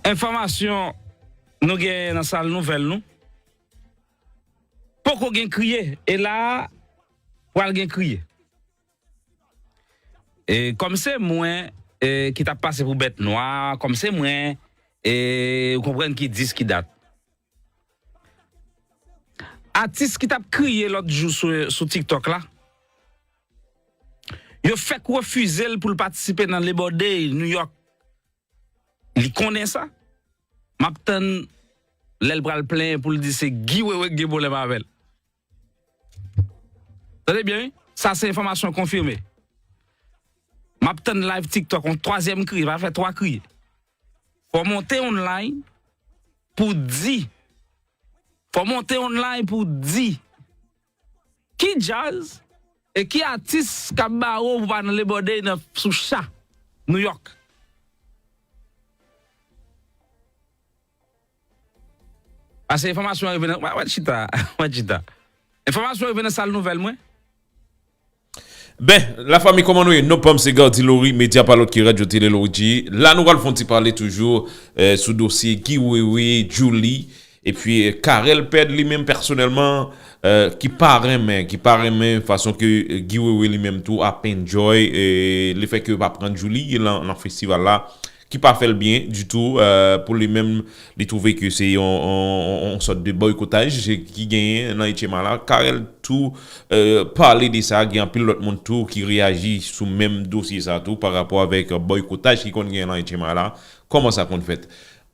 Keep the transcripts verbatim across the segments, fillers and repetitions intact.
enfòmasyon nou genyen nan sal nouvèl nou, poko gen kriye. E la a, pral gen kriye. E kòm se mwen e, ki t ap pase pou bèt nwa, kòm se mwen, e, ou konprann ki dis ki dat. Atis ki t ap kriye lòt jou sou, sou TikTok la, yo fèk refize l pou l patisipe nan Labor Day New York. Li konnen sa. M ap tann lè l pral plenyen pou l di se Guy Wewe k gen pwoblèm avè l. Tande byen, wi. Sa se enfòmasyon konfime. M ap tann live TikTok, yon twazyèm kriye, pa fè twa kriye. Fò w monte online pou w di. Fò w monte online pou w di. Ki djaz e ki atis k ap bare w pou pa nan Labor Day nan sou cha New York? Pase enfòmasyon an rive nan, wè, wè chita, wè chita. Enfòmasyon an rive nan sal nouvèl mwen. Ben, lafanmi, kòman nou ye? Non pa m se Gardy Laurie, medya pa lòt ke Radyo Tele Laurie G. La nou pral fè yon ti pale toujou eh, sou dosye Guy Wewe, Djouly, epi eh, Carel Pèd li menm pèsonèlman, eh, ki pa renmen, ki pa renmen fason ke eh, Guy Wewe li menm tou ap enjoy eh, lefèt ke yo pa pran Djouly lan, lan festival la, ki pa fè l byen ditou eh, pou li menm, li twouve ke se yon, yon, yon, yon sòt de bòykotaj ki genyen nan H M A la. Carel tou eh, pale de sa, gen anpil lòt moun tou ki reyaji sou menm dosye sa tou pa rapò avèk bòykotaj ki konn genyen nan H M A la. Kòman sa konn fèt?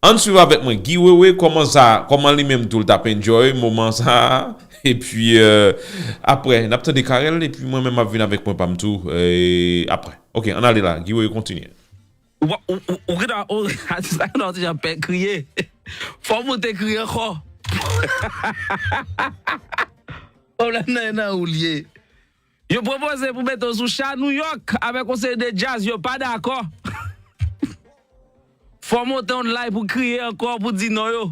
Ann swiv avèk mwen Guy Wewe, kòman sa, kòman li menm tou l t ap enjoy moman sa a. Epi eh, apre, n ap tande Carel, epi mwen menm m ap vin avèk pwen pa m tou eh, apre. Ok, ann ale la, Guy Wewe kontinye. Ou pa, ou, ou, ou gentan, ou, atis la gentan yon ti jan pè kriye. Fò w monte kriye ankò. Pwoblèm nan e nan ou l ye. Yo pwopoze pou mete w sou cha New York avèk yon seri de djaz, yo pa dakò. Fò w monte online pou w kriye ankò pou w di non yo.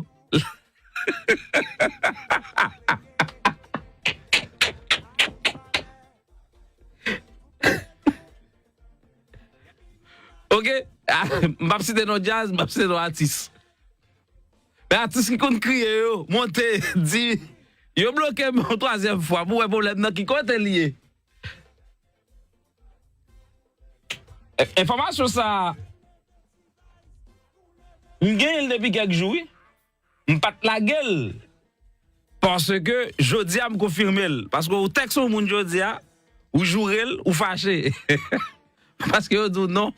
Ok? M p ap site non djaz, m p ap site non atis. Men atis ki konn kriye yo, monte, di, yo bloke m yon twazyèm fwa pou wè pwoblèm nan ki kote l ye. E, enfòmasyon sa a, m genyen l depi kèk jou, wi. M pa t lage l. Paske jodi a m konfime l. Paske ou tèks yon moun jodi a, ou joure l, ou fache. Paske yo di w non.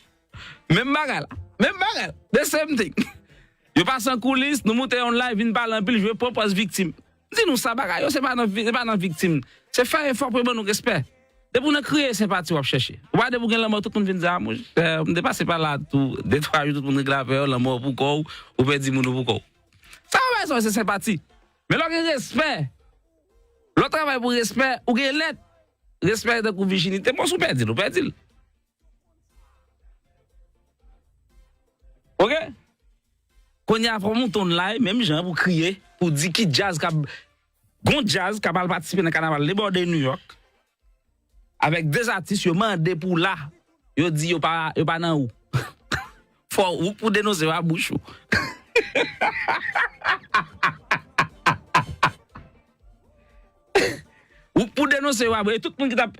Menm bagay la. Menm bagay la. The same thing. Yo pase an koulis, nou moute yon live, vin pale anpil, jwe pran pòz viktim. M di nou sa bagay yo, se pa nan, vi- se pa nan viktim. Se fè efò pou yo ban nou respè. Depi w nan kriye, senpati w ap chèche. Ou pa depi w gen lanmò, tout moun vin di, a, monchè, m te pase pa la tou, de twa jou, tout moun regle afè yo, lanmò pou kò w, ou pèdi moun ou pou kò w. Sa yo bay sa yo, se senpati. Men lè w gen respè, lè w travay pou respè, ou gen lèt. Respè tankou vijinite, bon, si w pèdi l, ou pèdi l. Ok? Kounye a, fò w monte online, menm jan pou w kriye, pou w di ki djaz k ap, gon djaz k ap al patisipe nan kanaval Labor Day New York, avèk de atis yo mande pou w la, yo di yo pa, yo pa nan ou. Fò ou pou denonse yo a bouch ou. Ou pou denonse yo a bouch. E tout moun ki t ap,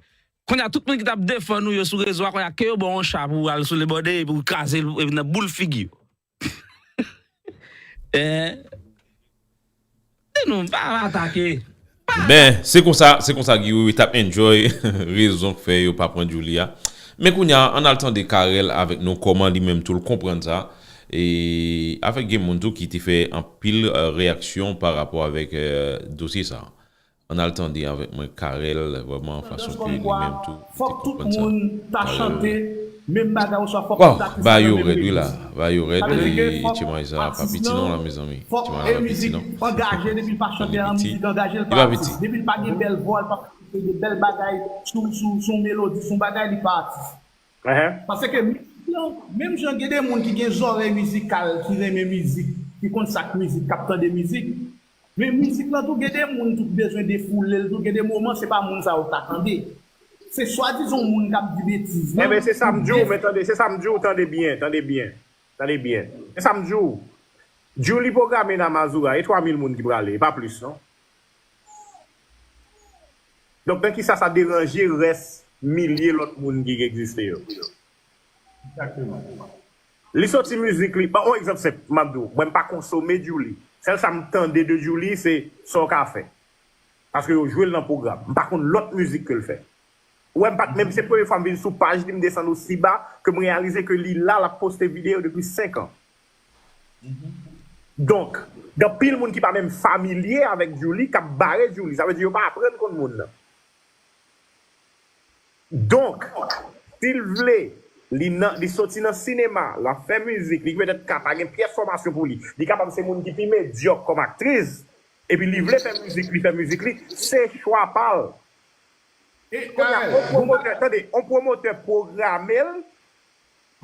kounye a, tout moun ki t ap defann ou yo sou rezo a, kounye a, ke yo ba w yon cha pou w al sou Labor Day, pou w kraze l, epi nan boul figi yo. Eh, di nou, pa atake. Ben, se konsa, se konsa Guy Wewe t ap enjoy rezon k fè yo pa pran Djouly a. Men kounye a, ann al tande Carel avèk nou, kòman li menm tou l konprann sa. E avèk gen moun tou ki te fè anpil eh, reyaksyon pa rapò avèk eh, dosye sa. Ann al tande avèk mwen Carel, vrèman, fason ke li menm tou, li te konprann sa. Fòk tout moun ta chante menm bagay, oswa fòk tout atis la nan menm regiz. Ba yo rèd, wi, la. Ba yo rèd, e Tchemay sa pa piti non, la, mezanmi. Tchemay la pa piti non. Angaje, depi l pa chante an mizik angaje, l pa atis. Depi l pa gen bèl vwa, l pa fè de bèl bagay sou, sou, sou melodi, sou bagay, li pa atis. Paske mizik lan, menm jan gen de moun ki gen zòrèy mizikal, ki renmen mizik, ki konn sa k mizik, k ap tande mizik, men mizik lan tou, gen de moun tou k bezwen defoule l tou, gen de moman se pa moun sa yo k ta tande. Se swadizan yon moun k ap di betiz lan. Enben, se sa m di w, men tande, se sa m di w, tande byen, tande byen, tande byen. Se sa m di w. Djouly pwograme nan Mazora, e twa mil moun ki prale, e pa plis, non? Donk, nan kisa sa deranje rès milye lòt moun ki egziste yo? Egzakteman. Li soti mizik li, ban yon egzanp senp, m ap di w, mwen m pa konsome Djouly. Sèl sa m tande de Djouly, se sa w ka fè. Paske yo jwe l nan pwogram. M pa konn lòt mizik ke l fè. Ou wè, m pa t menm, se premye fwa m vin sou paj li, m desann osi ba, ke m reyalize ke li la, l ap poste videyo depi senk an. Donk, gen anpil moun ki pa menm familye avèk Djouly, k ap bare Djouly. Sa vle di yo pa aprann konn moun nan. Donk, si l vle, li nan, li soti nan sinema, l ap fè mizik, li petèt ka pa gen pyès fòmasyon pou li. Li kapab se moun ki pi medyòk kòm aktris, epi li vle fè mizik, li fè mizik li, se chwa pa l. E, Kounye a, Carel, yon pwomotè, tande, yon pwomotè pwograme l,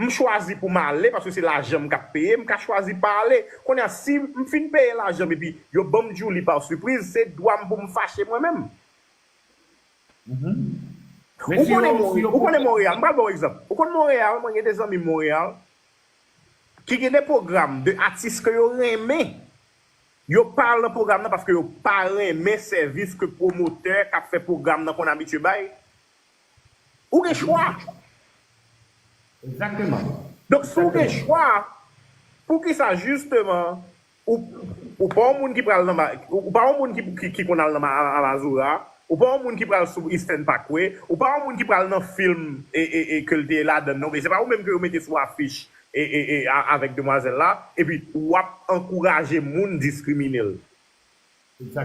m chwazi pou m ale, paske se lajan m k ap peye, m ka chwazi pa ale. Kounye a, si m fin peye lajan m epi yo ban m Djouly pa sipriz, se dwa m pou m fache mwen menm. Ou konnen Mon- ou konnen Monreyal, m pral ba w egzanp. Ou konn Monreyal, mwen gen de zanmi Monreyal ki gen de pwogram de atis ke yo renmen. Yo pa al nan pwogram nan paske yo pa renmen sèvis ke pwomotè k ap fè pwogram nan konn abitye bay. Ou gen chwa. Egzakteman. Donk, si w gen chwa, poukisa jisteman ou, ou pa yon moun ki pral nan ma- ou pa yon moun ki, ki, ki konn al nan ma- a- Mazora, ou pa yon moun ki pral sou Eastern Parkway, ou pa yon moun ki pral nan fim e, e, e ke l te ladan non, men se pa ou menm ke yo mete sou afich e, e, e, a- avèk demwazèl la, epi w ap ankouraje moun diskrimine l.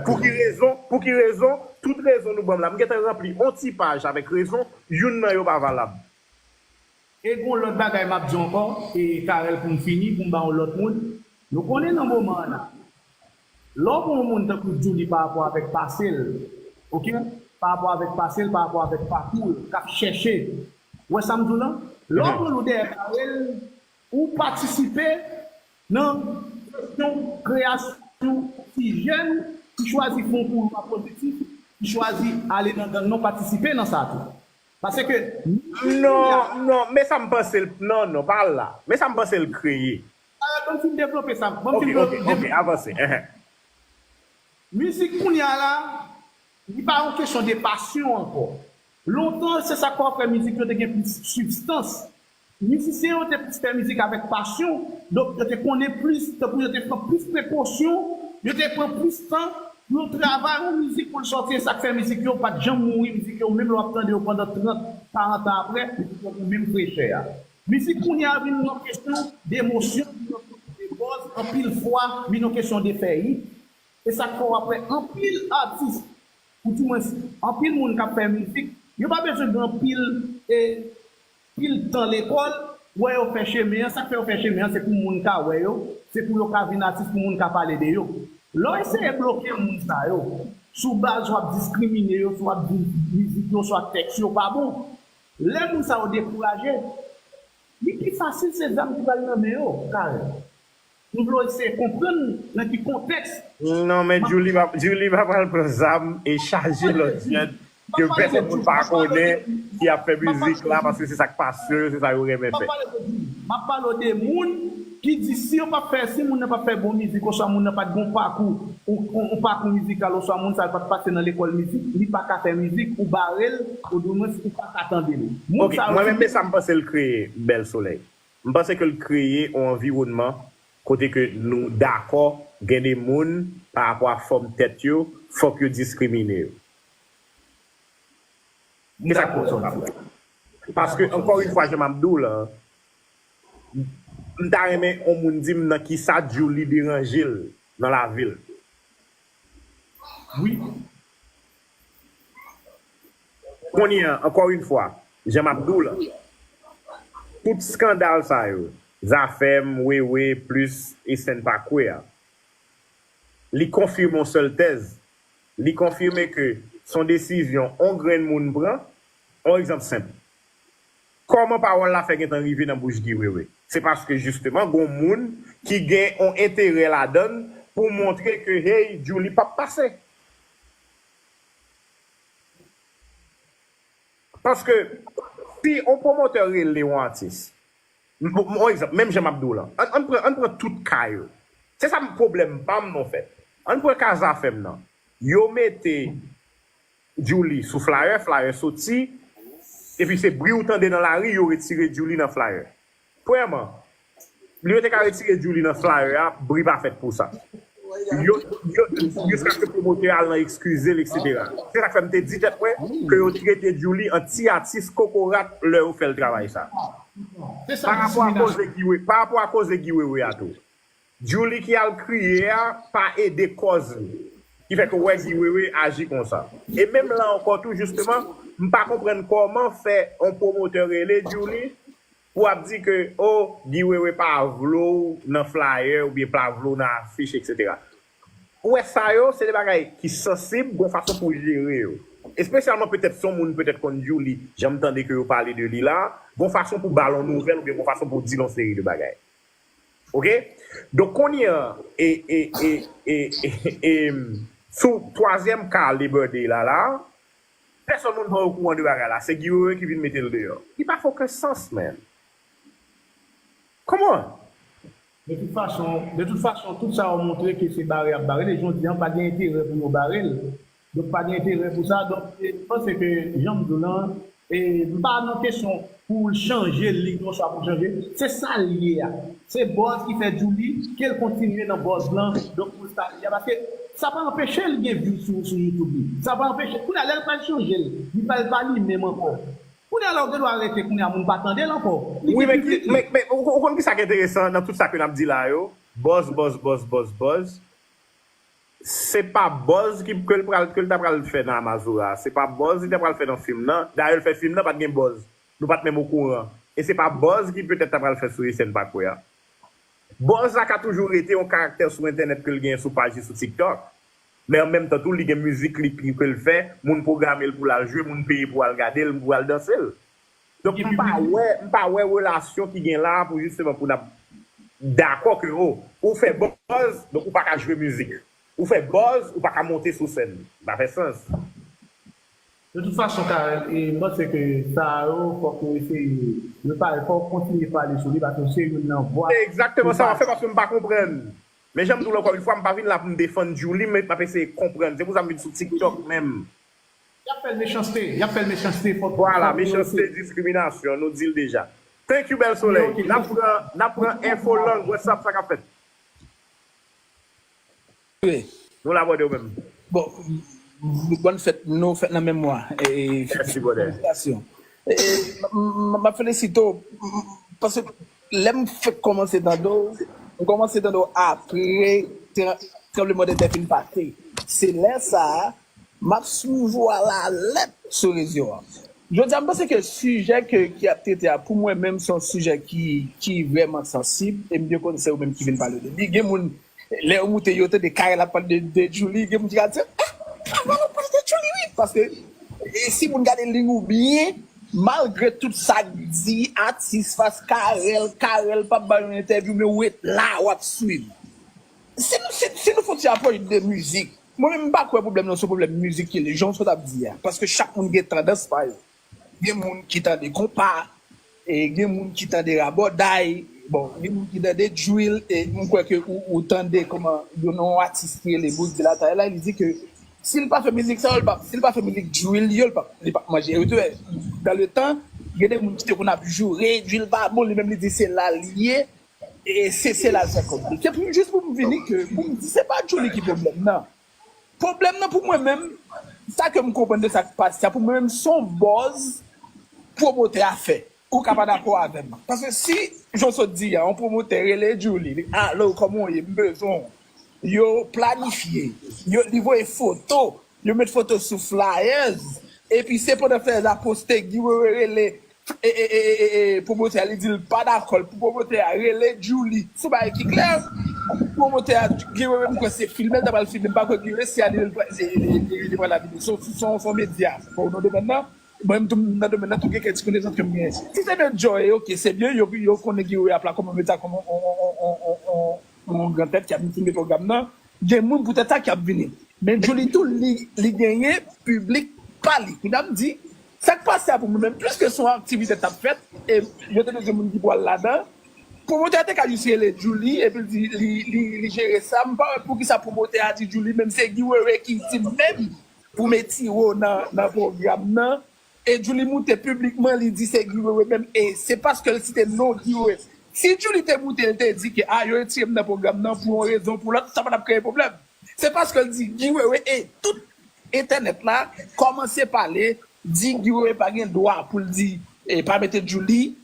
Pou ki rezon? Pou ki rezon? Tout rezon nou ban m la. M gentan ranpli yon ti paj avèk rezon, youn nan yo pa valab. E gon lòt bagay m ap di ankò, e Carel pou m fini, pou m ba yon lòt moun. Nou konnen nan moman an la, lè w pran yon moun tankou Djouly pa rapò avèk pase l, oke? Pa rapò avèk pase l, pa rapò avèk pakou l, k ap chèche. Ou wè sa m di w lan? Lè w pran l ou dèyè kare l, ou patisipe nan kesyon kreyasyon ti jèn ki chwazi fè yon koulwa pozitif, ki chwazi ale nan gang nan, patisipe nan sa tou. Paske Non, non, men sa m panse l, non, non, pa al la. Men sa m panse l kreye. Ban m fin devlope sa. Ban m Ok, fin ok, devlope. Ok, avanse. Ehe. Mizik kounye a la, li pa yon kesyon de pasyon ankò. Lontan, se sa k fè mizik yo te gen plis sibstans. Mizisyen yo te plis fè mizik avèk pasyon, donk yo te konnen plis, tankou yo te pran plis prekosyon, yo te pran plis tan pou yo travay yon mizik pou l sòti. E sa k fè mizik yo pa t janm mouri, mizik yo, menm lè w ap tande yo pandan trant, karant an apre, li toujou gen menm frechè a. Mizik kounye a vin yon kesyon de emosyon, vin yon kesyon de buzz, anpil fwa, vin yon kesyon de fè hit. E sa k fè w ap wè anpil atis, ou di mwens anpil moun k ap fè mizik, yo pa bezwen gen anpil, e, pil tan lekòl, wè yo fè chemen an, sa k fè yo fè chemen an, se pou moun ka wè yo, se pou yo ka vin atis, pou moun ka pale de yo. Lè w eseye bloke moun sa yo, sou baz w ap diskrimine yo, sou w ap di mizik yo, swa tèks yo pa bon, lè moun sa yo dekouraje, li pi fasil se zam ki pral nan men yo, Carel. Nou vle w eseye konprann nan ki kontèks. Non, men Djouly pa, Djouly pa pral pran zam e chaje lòt jèn ke pèsonn moun pa konnen ki ap fè mizik la, paske se sa k pasyon yo, se sa yo renmen M ap fè. Pale de, m ap pale de moun ki di si yo p ap fè, si moun nan p ap fè bon mizik, oswa moun nan pa t gen yon pakou, yon, yon, yon pakou mizikal, oswa moun sa yo pa t pase nan lekòl mizik, li pa ka fè mizik, ou bare l, ou di mwens ou pa ka tande l. Moun Ok, sa yo mwen se menm, men sa m panse l kreye, Bèl Solèy. M panse ke l kreye yon anviwònman kote ke nou dakò gen de moun pa rapò a fòm tèt yo, fòk yo diskrimine yo. Se sa k pwosonn ap fè. Paske, ankò yon fwa, jan m ap di w la, m ta renmen yon moun di m nan kisa Djouly deranje l nan lavi l. Wi. Kounye a, ankò yon fwa, jan m ap di w la, tout eskandal sa yo, Zafèm, Wewe, plis Eastern Parkway a, li konfime yon sèl tèz. Li konfime ke se yon desizyon yon grenn moun pran. Yon egzanp senp. Kòman pawòl la fè gentan rive nan bouch Guy Wewe? Se paske jisteman gon moun ki gen yon enterè ladan l pou montre ke, hey, Djouly p ap pase. Paske si yon pwomotè rele yon atis, m- m- yon egzanp, menm jan m ap di w lan, ann, ann pran, ann pran tout ka yo. Se sa pwoblèm pa m non fèt. Ann pran ka Zafèm nan. Yo mete Djouly sou flyer, flyer soti, epi se bri ou tande nan lari, yo retire Djouly nan flyer. Premyèman, li yo te ka retire Djouly nan flyer a, bri pa fèt pou sa. Yo, yo, jiskaske pwomotè a al nan eskize l, etsetera. Se sa k fè m te di tèt mwen ke yo trete Djouly an ti atis kokorat lè yo fè l travay sa. Pa rapò a koze Guy Wewe, pa rapò a koze Guy Wewe a tou. Djouly ki al kriye a pa ede kòz li. Ki fè ke w wè Guy Wewe aji konsa. E menm la ankò tou, jisteman, m pa konprann kòman fè yon pwomotè rele Djouly pou ap di ke, o, Guy Wewe pa vle w nan flyer oubyen pa vle w nan afich, etsetera. Ou wè sa yo, se de bagay ki sansib, gon fason pou w jere yo. Espesyalman petèt se yon moun petèt konn Djouly, jan m tande ke yo pale de li la, gon fason pou ba l yon nouvèl oubyen gon fason pou w di l yon seri de bagay. Oke? Donk kounye a, e, e, e, e, e, e, sou twazyèm ka Labor Day la la, pèsonn moun pa okouran de bagay la. Se Guy Wewe ki vin mete l deyò. Li pa fè okenn sans, man. Come on! De tout fason, de tout fason, tout sa yo montre ke se bare y ap bare l. E jodi a, pa gen enterè pou yo bare l. Donk, pa gen enterè pou sa. Donk, e, m panse ke, jan m di w lan, e, m pa nan kesyon pou l chanje liy oswa pou l chanje. Se sa l ye a. Se buzz ki fè Djouly, ke l kontinye nan buzz lan, donk pou l sa l ye a. Paske sa pa anpeche l gen view sou, sou YouTube li. Sa pa anpeche. Kounye a, lè l pral chanje l, li pral pa li menm ankò. Kounye a la, ou gen dwa rete, kounye a, moun pa tande l ankò. Li gen piblik li. Wi, men, men, men ou, ou konn ki sa k enteresan nan tout sa ke n ap di la yo? Buzz, buzz, buzz, buzz, buzz. Se pa buzz ki, ke l pral, ke l ta pral fè nan Amazora. Se pa buzz li ta pral fè nan fim nan. Dayè, l fè fim nan, pa t gen buzz. Nou pa t menm okouran. E se pa buzz ki petèt ta pral fè sou Ecène Parkway a. Buzz la ka toujou rete yon karaktè sou entènèt ke l genyen sou paj li sou TikTok. Men an menm tan tou, li gen mizik li, li ke l fè, moun pwograme l pou l al jwe, moun peye pou al gade l, pou al danse l. Donk, m pa wè, m pa wè relasyon ki gen la pou jisteman pou n ap dakò ke, o, ou fè buzz, donk ou pa ka jwe mizik. Ou fè buzz, ou pa ka monte sou sèn. Sa pa fè sans. De tout fason, Carel, e, m panse ke sa yo, fòk yo eseye, yo pa, fòk kontinye pale sou li, paske se youn nan vwa. Se egzakteman sa w ap fè, paske m pa konprann. Men jan m di w la ankò yon fwa, m pa vin la pou m defann Djouly, men m ap eseye konprann. Se pou sa m vin sou TikTok menm. Y ap fè l mechanste, y ap fè l mechanste, fòk, vwala, fòk yo mechanste, diskriminasyon, nou di l deja. Thank you, Bèl Solèy. N ap pran, n ap pran enfo lang, what's up, sa k ap fèt? Wi. Nou la, brother, ou menm. Bon, bòn fèt, nou fèt nan menm mwa. E, mèsi, brother. Felisitasyon. E, m, m, m ap felisite w, m, paske lè m fèk kòmanse tande w, m kòmanse tande w apre tra-, tranblemanntè fin pase. Se lè sa a, m ap swiv ou alalèt sou rezo a. Jodi a, m panse ke sijè ke, ki ap trete a, pou mwen menm, se yon sijè ki, ki vrèman sansib, e m byen konnen se ou menm ki vin pale de li. Gen moun, lè yo moute, yo tande Carel ap pale de, de Djouly, gen moun ki ka di, "Ah, Carel ap pale de Djouly, wi." Paske, e si moun gade liy ou byen, malgre tout sa k di, atis fas Carel, Carel p ap bay yon entèvyou, men ou ret la, w ap swiv. Si nou, si, si nou fè yon ti apwòch de mizik, mwen menm, m pa kwè pwoblèm nan se yon pwoblèm mizik ki ye, jan w sot ap di a. Paske chak moun gen tandans pa yo. Gen moun ki tande konpa, e gen moun ki tande rabòday, bon, gen moun ki tande drill, e m kwè ke ou, ou tande kòman yon, yon atis ki rele Bouzdi Latay la, li di ke si l pa fè mizik sa yo, l pa, si l pa fè mizik drill yo, l pa, li pa manje. E w te wè, dans le temps, gen de moun ki te konn ap joure, drill pa bon, li menm li di se la l ye, e se, se la l fè kòb li. Se pou, jis pou m vini ke, pou m di se pa Djouly ki pwoblèm nan. Pwoblèm nan pou mwen menm, sa ke m konprann de sa k pase a, pou mwen menm, se yon buzz pwomotè a fè. Ou ka pa dakò avè m. Paske si, jan w sot di a, yon pwomotè rele Djouly, li, "Alo, kòman w ye? M bezwen w." Yo planifye, yo, li voye foto, yo met foto sou flyers, epi se pandan flyers la poste, Guy Wewe rele, e, e, e, e, e, e, pwomotè a, li di l pa dakò, l pou pwomotè a rele Djouly. Se yon bagay ki klè. Pwomotè a, Guy Wewe, m kwè se filme l ta pral filme, m pa kwè Guy Wewe si a li, li, li, li, li pral la vini. Se yon, se yon, se yon medya. Bon, nan domèn nan, mwen menm tou, nan domèn nan, tou gen kèk ti konesans ke m genyen. Si se de Joy, oke, se byen, yo, yo konnen Guy Wewe ap la kòm yon medya, kòm yon, yon, yon gran tèt ki ap filme pwogram nan. Gen moun poutèt sa ki ap vini. Men Djouly tou, li, li genyen piblik pa li. Kounye a m di, sa k pase a pou mwen menm, pliske se yon aktivite t ap fèt, e yo te bezwen moun ki pral ladan, Pwomotè a te ka jis rele Djouly epi l di li, li, li jere sa. M pa wè poukisa pwomotè a di Djouly, menm se Guy Wewe ki di m menm pou m retire w nan, nan pwogram nan. E Djouly moute piblikman, li di se Guy Wewe menm. E se paske l site non Guy Wewe. Si Djouly te moute, l te di ke a, yo retire m nan pwogram nan pou yon rezon, pou lòt, sa pa t ap kreye pwoblèm. Se paske l di Guy Wewe e tout entènèt la kòmanse pale, di Guy Wewe pa gen dwa pou l di, e pa mete Djouly.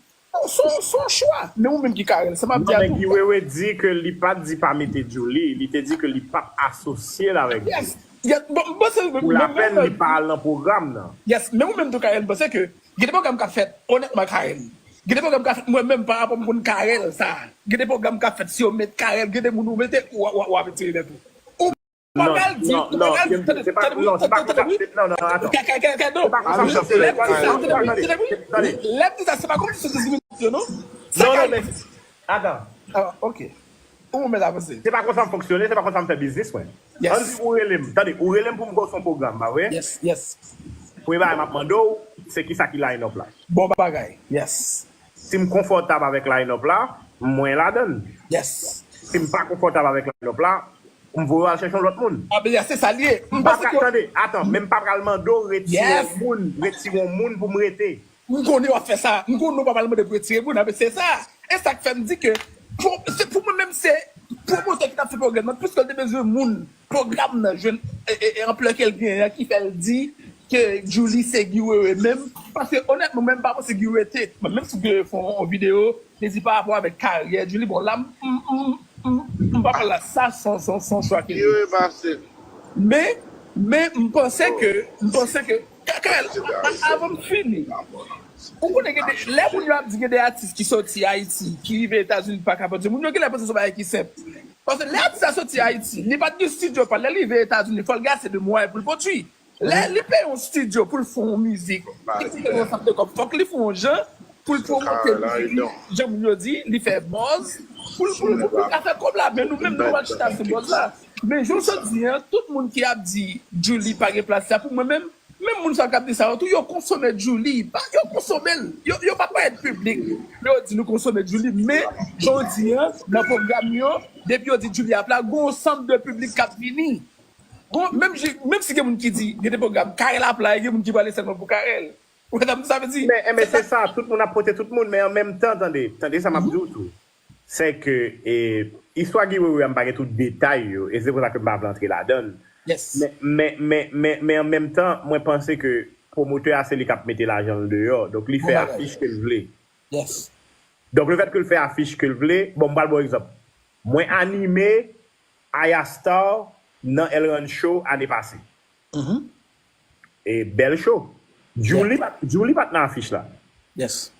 Se yon, se yon chwa. Men ou menm ki Carel, sa m ap di a tou. Non, men Guy Wewe di ke li pa t di pa mete Djouly, li te di ke li p ap asosye l avèk Djouly. Yes. Yes. Bon, bon, se, pou lapèn, li pa al nan pwogram nan. Yes, men ou menm tou, Carel, m panse ke gen de pwogram k ap fèt, onètman, Carel. Gen de pwogram k ap fèt, mwen menm, pa rapò m konn Carel sa. Gen de pwogram k ap fèt, si yo met Carel, gen de moun ou mete, ou, ou, ou ap retire nèt ou. Ou pa pral di, ou pa pral di, tande, tande, tande, tande, non, non, atann. Kè, kè, kè, kè, non. Se pa konsa m fonksyone. Lè m di sa, se pa kòmsi se diskriminasyon, non. Non, non, men, atann. Ah, ok. Ou mèt avanse. Se pa konsa m fonksyone, se pa konsa m fè biznis mwen. Yes. Ann di ou rele m, tande, ou rele m pou m ba w sou yon pwogram, pa vre? Yes, yes. Premye bagay m ap mande w, se kisa ki line up la. Bon bagay, yes. Si m konfòtab avèk line up la, mwen ladan l. Yes. Si m pa konfòtab avèk line up la, m voye w al chèche yon lòt moun. Ah, ben, se sa l ye. M pa ka, tande, atann, men m pa pral mande w retire yon moun, retire yon moun pou m rete. M konnen w ap fè sa. M konnen w pa pral mande pou retire moun, ah, ben, se sa. E sa k fè m di ke, pou, se pou mwen menm, se pwomotè ki t ap fè pwogram nan, piske l te bezwen moun, pwogram nan jwenn, e, e, e anplè ke l genyen an, ki fè l di ke Djouly se Guy Wewe menm. Paske, onètman, mwen, m pa panse Guy Wewe te, mwen, menm si Guy Wewe fè yon videyo, te di pa rapò avèk karyè Djouly. Bon, la, m, m, m, m, m pa pral la. Sa, se yon, se yon, se yon chwa ke li. Guy Wewe pase. Men, men, m panse ke, m panse ke, Ka-, Carel, a-, a-, avan m fini, ou konnen gen de, lè moun yo ap di gen de atis ki soti Ayiti, ki rive Etazini, pa ka pwodui, moun yo genlè panse se yon bagay ki senp. Paske lè atis la soti Ayiti, li pa t gen estidyo pa l, lè li rive Etazini, fò l gen ase de mwayen pou l pwodui. Lè li peye yon estidyo pou l fè yon mizik, li peye yon sòt de kòb, fòk li fè yon jan pou l pwomote mizik li, jan moun yo di, li fè buzz, pou l, pou l, pou l ka fè kòb la, men nou menm nou pa chita sou buzz la. Men jan w sot di an, tout moun ki ap di Djouly pa gen plas la, pou mwen menm, menm moun sa k ap di sa yo tou, yo konsome Djouly, pa, yo konsome l, yo, yo pa parèt piblik, yo di nou konsome Djouly, men jan w di an, nan pwogram yo, depi yo di Djouly ap la, gon yon sant de piblik k ap vini. Bon, menm, menm si gen moun ki di, gen de pwogram, Carel ap la, e gen moun ki prale sèlman pou Carel. Ou konprann sa m vle di? Men, men se sa, tout moun ap pote tout moun, men an menm tan, tande, tande sa m ap di w tou. Se ke, e, istwa Guy Wewe a, m pa gen tout detay yo, e se pou sa ke m pa vle antre ladan l. Yes. Men, men, men, men, men an menm tan, mwen panse ke pwomotè a, se li k ap mete lajan l deyò. Donk, li fè afich ke l vle. Yes. Donk, lefèt ke l fè afich ke l vle, bon, m pral ba w egzanp. Mwen anime Aya Star nan El Rancho ane pase. E bèl show. Djouly pa t, Djouly pa t nan afich la. Yes.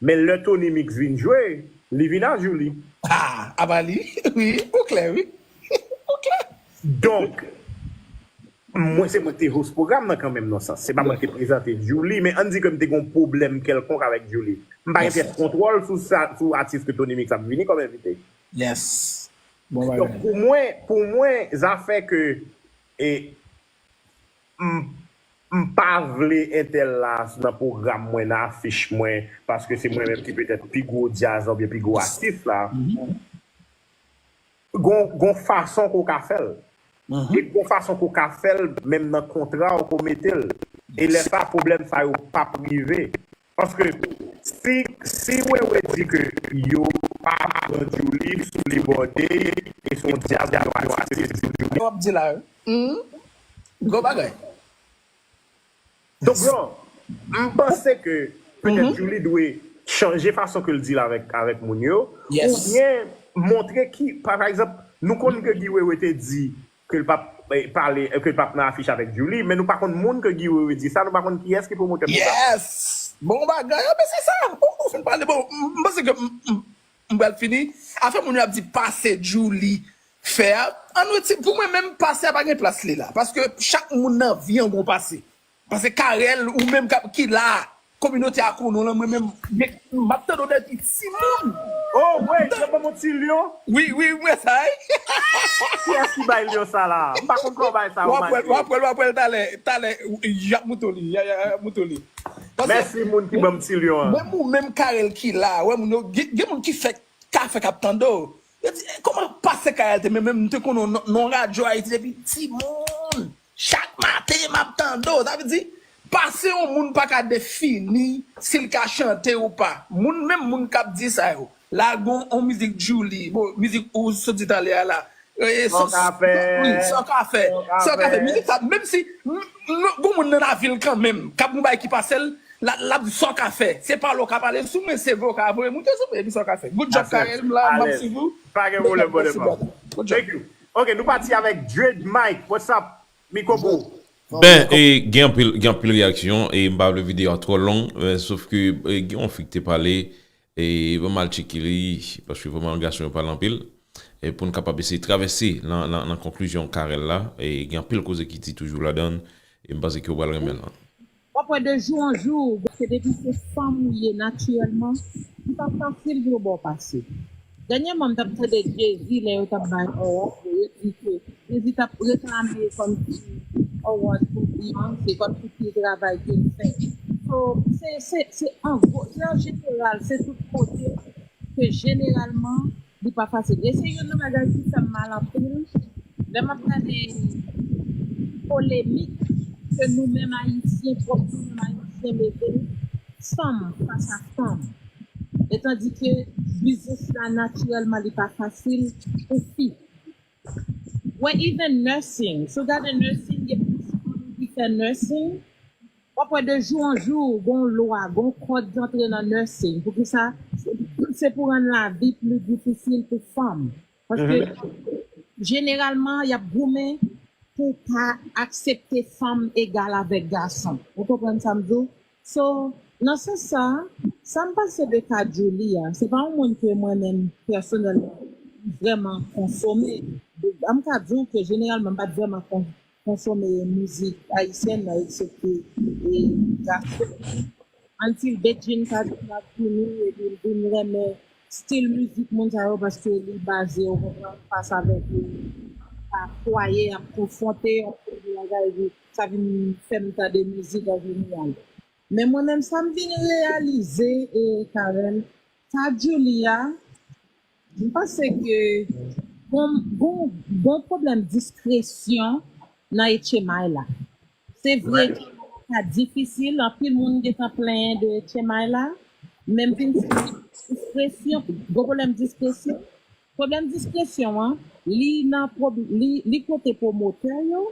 Men lè Tony Mix vin jwe, li vin a Djouly. Ah, apa li? Wi, ou klè, wi. Ou klè. Donk, mwen, se mwen ki te host pwogram nan kanmenm, nan sans. Se pa mwen ki te prezante Djouly, men ann di ke m te gen yon pwoblèm kèlkonk avèk Djouly. M pa gen pyès kontwòl sou sa, sou atis ke Tony Mix ap vini kòm envite. Yes. Bon bagay. Donk, pou mwen, pou mwen, zafè ke, e, m, m pa vle entèl la nan pwogram mwen, nan afich mwen, paske se mwen menm ki petèt pi gwo djaz la oubyen pi gwo atis la. Gon, gon fason ke w ka fè l. E gon fason ke w ka fè l, menm nan kontra w ke w mete l. E lè sa, pwoblèm sa yo p ap rive. Paske si, si Wewe di ke yo pa pran Djouly sou li bòde, e se yon djaz yo atis Djouly. W ap di la, wi. Gwo bagay. Donk, bro, m panse ke petèt Djouly dwe chanje fason ke l deal avèk, avèk moun yo, oubyen montre ki, pa, pa egzanp, nou konn ke Guy Wewe te di ke l p ap, eh, pale, eh, ke l p ap nan afich avèk Djouly, men nou pa konn moun ke Guy Wewe di sa, nou pa konn kiyès ki pwomotè pwogram. Yes! Bon bagay, ah, men se sa. Ou, ou fin pale, bon, m, m panse ke m, m, m pral fini. Afè moun yo ap di pase Djouly fè a, ann retire, pou mwen menm, pase a pa gen plas li la. Paske chak moun nan vi an gon pase. Paske Carel, ou menm k ap, ki la, kominote a konnen w lan, mwen menm, m ap tande w depi timoun. Oh, wait, yo ban m yon ti lyon? Wi, wi, m wè sa, wi. Kiyès ki bay lyon sa la? M pa konn kòman bay sa yo. W ap wè l, w ap wè l, w ap wè l talè, talè, y ap moute w li, y a, y a, y ap moute w li. Mèsi moun ki ban m ti lyon an. Menm ou menm Carel ki la, wè moun yo, gen, gen moun ki fèk kafe k ap tande w. Yo di, "Eh, kòman pase Carel te menm, menm m te konn nan radyo Ayiti depi timoun. Chak maten m ap tande w." Sa vle di, pase yon moun pa ka defini si l ka chante ou pa. Moun, menm moun k ap di sa yo. La gon on mizik Djouly, bon, mizik ou soti talè a la. Eh, San kafe. Wi, san kafe. San kafe. Mizik sa, menm si gon moun nan lavil kanmenm, k ap gon bagay ki pase l, l ap di san kafe. Se pale w ka pale sou mwen, se vre w ka voye moute sou mwen, epi san kafe. Good job, Carel, m la, m ap swiv ou. Pa gen pwoblèm, brother. Thank you. Ok, nou pati avèk Dread Mike. What's up? Mikwo pou ou. Ben, e, gen anpil, gen anpil reyaksyon, e m pa vle videyo a twò long, men sof ke e, gen yon fi ki te pale, e ban m al tcheke li, paske vrèman gason yo pale anpil, e pou n kapab eseye travèse nan, nan, nan konklizyon Carel la, e gen anpil koze ki di toujou ladan l, e m panse ke w pral renmen l. W ap wè de jou an jou, se depi se fanm ou ye natirèlman, li pa fasil pou yo ba w pase. Dènyèman, m t ap tande Jay-Z lè yo t ap bay award yo, yo di ke Jay-Z t ap reklame kòmsi award pou Beyoncé, kòmsi pi travay ke l fè. So, se, se, se an gwo, se an jeneral, se tout kote ke jeneralman, li pa fasil. E se youn nan bagay ki fè m mal anpil, lè m ap gade polemik ke nou menm Ayisyen, pwòp nou menm Ayisyen leve, fanm fas a fanm. Etandike biznis la natirèlman li pa fasil pou fi. Wè, even nursing, si w gade nursing, gen plis fanm ki fè nursing, w ap wè de jou an jou, gon lwa, gon kòd ki antre nan nursing. Poukisa? Se pou rann lavi pli difisil pou fanm. Paske, jeneralman, y ap goumen pou pa aksepte fanm egal avèk gason. Ou konprann sa m di w? So, nan sans sa, sa m panse de ka Djouly a, se pa yon moun ke mwen menm, pèsonèlman, m vrèman konsome. M ka di w ke jeneralman, m pa t vrèman kon- konsome mizik ayisyèn nan, eksepte e, gason. Until Bedjine ka vin ap vini epi l vin renmen stil mizik moun sa yo paske li baze, ou konprann, fas avèk yo, pa kwaye, ap konfwonte, ap fè de bagay, epi sa vin fè m tande mizik an jeneral. Men mwen menm, sa m vin reyalize, e, Carel, sa Djouly a, m panse ke gon, gon, gon pwoblèm diskresyon nan H M I la. Se vre ke sa difisil, anpil moun gentan plenyen de H M I la, men m vin santi diskresyon, gon pwoblèm diskresyon. Pwoblèm diskresyon an, li nan pwob- li, li kote pwomotè yo,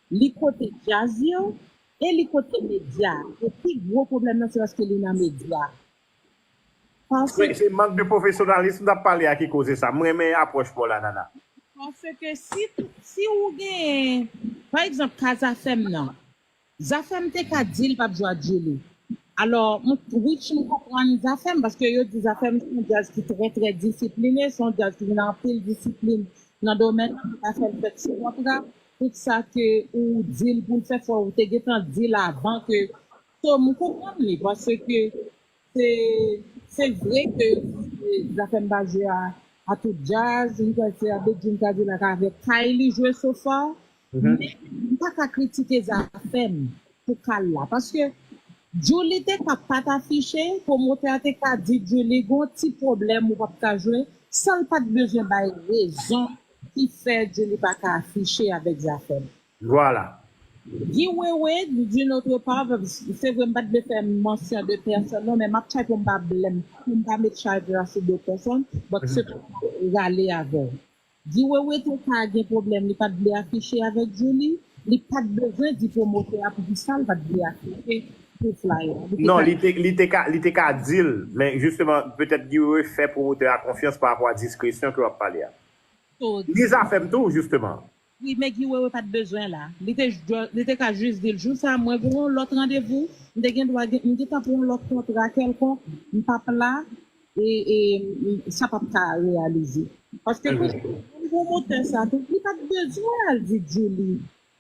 li kote djaz yo, e li kote medya. E pi gwo pwoblèm nan se paske li nan medya. Se mank de pwofesyonalism n ap pale a ki koze sa. M renmen apwòch pa w la, Nana. Paske si, si ou gen, pa egzanp, ka Zafèm nan, Zafèm te ka di l p ap jwe ak Djouly. Alò, m, which m konprann Zafèm, paske yo di Zafèm se yon djaz ki trè, trè disipline, se yon djaz ki gen anpil disiplin nan domèn nan, ki pa fè l fèt sou kontra, tout sa ke ou di l pou l fè, fò ou te gentan di l avan ke, so, m konprann li, paske Se, se vre ke Zafèm pa jwe a, a tout djaz, m kwè se a Bedjine ka di la ka avèk kay li jwe so far, men m pa ka kritike Zafèm pou ka l la, paske Djouly te ka pa t afiche, pwomotè a te ka di Djouly gon ti pwoblèm ou p ap ka jwe, san l pa t bezwen bay rezon ki fè Djouly pa ka afiche avèk Zafèm. Vwala. Guy Wewe, d'une autre part, se vre m pa t vle fè mansyon de pèsòn non, men m ap try pou m pa blame, pou m pa met chaj la sou dòt pèsòn, but se pou m rale avè w. Guy Wewe te ka gen pwoblèm, li pa t vle afiche avèk Djouly, li pa t bezwen di pwomotè a poukisa l pa t vle afiche pou flyer. Non, li te, li te ka, li te ka di l, men jisteman, petèt Guy Wewe fè pwomotè a konfyans pa rapò a diskresyon ke w ap pale a. Ni Zafèm tou, jisteman. Wi, men Guy Wewe pa t bezwen la. Li te, li te ka jis di l, "Jou sa, mwen gen yon lòt randevou, m te gen dwa gen, m gentan pran yon lòt kontra kèlkonk, m p ap la, e, e sa p ap ka reyalize." Paske pou, pou pwomotè sa tou, li pa t bezwen al di Djouly,